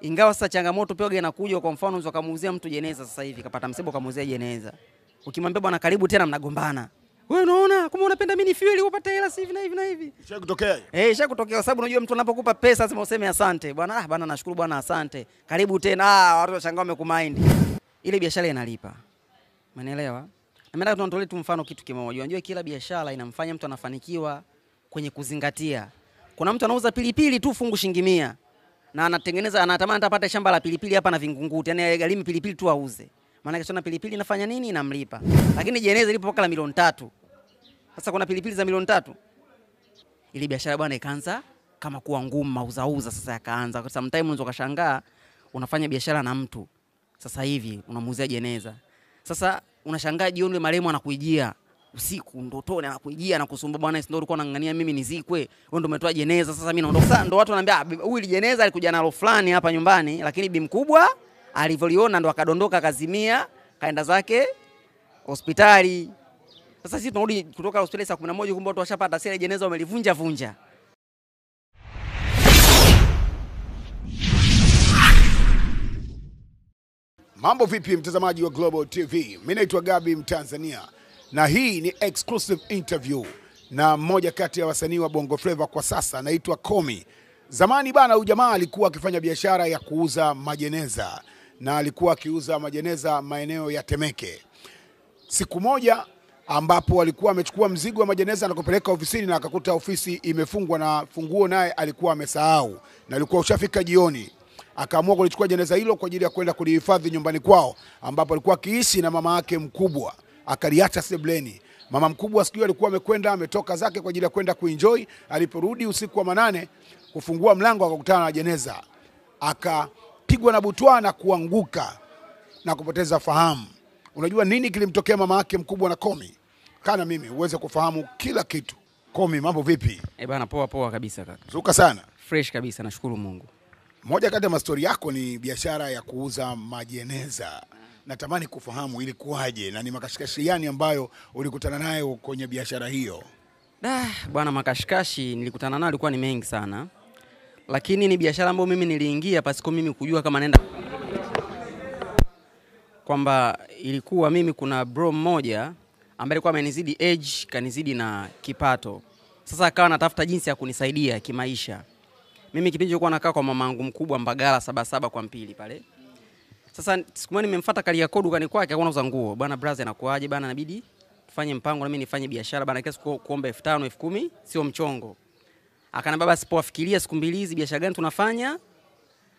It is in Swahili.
Ingawa sasa changamoto pia inakuja, kwa mfano unaweza kumuuzia mtu jeneza sasa hivi, kapata msiba ukamuuzia jeneza. Ukimwambia bwana karibu tena mnagombana. Wewe unaona kama unapenda mimi nifiwe ili upate hela si hivi na hivi na hivi. Ishakutokea? Eh, ishakutokea kwa sababu unajua mtu anapokupa pesa lazima useme asante. Bwana ah bwana nashukuru bwana asante. Karibu tena. Ah, watu washangaa wamekumind. Ile biashara inalipa. Umeelewa? Na mimi nataka tutolee tu mfano kitu kimoja. Unajua kila biashara inamfanya mtu anafanikiwa kwenye kuzingatia. Kuna mtu anauza pilipili tu fungu shilingi 100 na anatengeneza, anatamani atapate shamba la pilipili hapa na Vingunguti, yani alime pilipili tu auze. Maana kisha na pilipili inafanya nini? Inamlipa. Lakini jeneza ilipo paka la milioni 3. Sasa kuna pilipili za milioni 3. Ile biashara bwana ikaanza kama kuwa ngumu, mauzauza sasa yakaanza. Kwa sometimes unaweza kushangaa unafanya biashara na mtu. Sasa hivi unamuuzia jeneza. Sasa unashangaa jioni yule marehemu anakuijia usiku ndotoni, anakuijia na kusumbua, bwana ndio ulikuwa unang'ang'ania mimi nizikwe, wewe ndio umetoa jeneza, sasa mimi naondoka. Sasa ndio watu wanaambia huyu ile jeneza alikuja nalo fulani hapa nyumbani, lakini bi mkubwa alivyoliona ndo akadondoka akazimia, kaenda zake hospitali. Sasa sisi tunarudi kutoka hospitali saa 11, kumbe watu washapata sile jeneza wamelivunja vunja. Mambo vipi mtazamaji wa Global TV? Mimi naitwa Gabi Mtanzania na hii ni exclusive interview na mmoja kati ya wasanii wa Bongo Flava kwa sasa anaitwa Komi. Zamani bana huyu jamaa alikuwa akifanya biashara ya kuuza majeneza na alikuwa akiuza majeneza maeneo ya Temeke. Siku moja ambapo alikuwa amechukua mzigo wa majeneza na kupeleka ofisini na akakuta ofisi imefungwa na funguo naye alikuwa amesahau na alikuwa ushafika jioni. Akaamua kulichukua jeneza hilo kwa ajili ya kwenda kulihifadhi nyumbani kwao ambapo alikuwa akiishi na mama yake mkubwa. Akaliacha sebleni. Mama mkubwa siku hiyo alikuwa amekwenda ametoka zake kwa ajili ya kwenda kuenjoy. Aliporudi usiku wa manane kufungua mlango akakutana na jeneza. Akapigwa na butwa na kuanguka na kupoteza fahamu. Unajua nini kilimtokea mama yake mkubwa na Komi? Kana mimi uweze kufahamu kila kitu. Komi, mambo vipi? Eh bana, poa poa kabisa kaka. Zuka sana. Fresh kabisa, nashukuru Mungu. Moja kati ya mastori yako ni biashara ya kuuza majeneza. Natamani kufahamu ilikuwaje na ni makashikashi gani ambayo ulikutana nayo kwenye biashara hiyo? Bwana, makashikashi nilikutana nayo ilikuwa ni mengi sana. Lakini ni biashara ambayo mimi niliingia pasiko mimi kujua kama naenda, kwamba ilikuwa mimi kuna bro mmoja ambaye alikuwa amenizidi age, kanizidi na kipato. Sasa akawa anatafuta jinsi ya kunisaidia kimaisha. Mimi kipindi nilikuwa nakaa kwa mamangu mkubwa Mbagala 77 kwa Mpili pale. Sasa siku moja nimemfuata Kariakoo dukani kwake, akawa anauza nguo. Bwana brother, inakuaje bana, inabidi tufanye mpango na mimi nifanye biashara bana, kila siku kuomba 5000 10,000 sio mchongo. Akaniambia basi poa, fikiria siku mbili hizi biashara gani tunafanya,